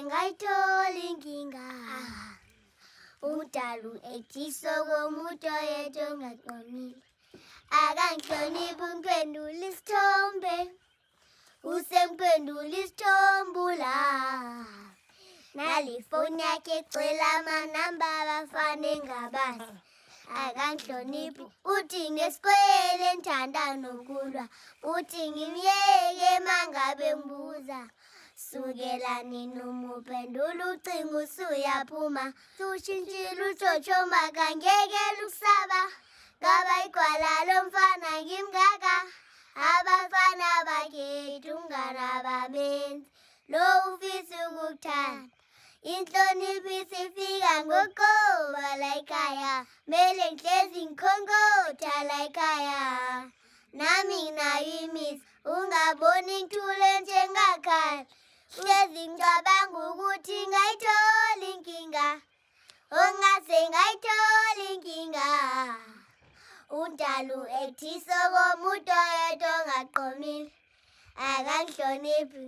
ngayithola inkinga. Udalu ethiso komuntu oyedwa ongaqomile. Akangihloniphi umphendula isithombe. Usemphendula isithombula. Nale foni yakhe egcwele amanamba abafana engabazi. Akangihloniphi uthi ngesikwele ngithanda nokulwa. Uthi ngimyeke mangabe ngibuza. Sukela nini umuphendula ucingo usuyaphuma. Sushintshile utshotsho makangeke lukusaba. Ngaba igwala lomfana ngimngaka. Abafana bakhethu umngani ababenzi. Lo ufisa ukukuthanda. Inhlonipho isifika ngokoba la ekhaya. Mele ngihlezi ngikhonkotha la ekhaya. Nami nginayo imizi ungaboni ngithule njengakhala. Hlezi ngicabanga ukuthi ngayithola inkinga. Ongase ngayithola inkinga. Undalu ethiso komuntu oyedwa ongaqomile. Akangihloniphi.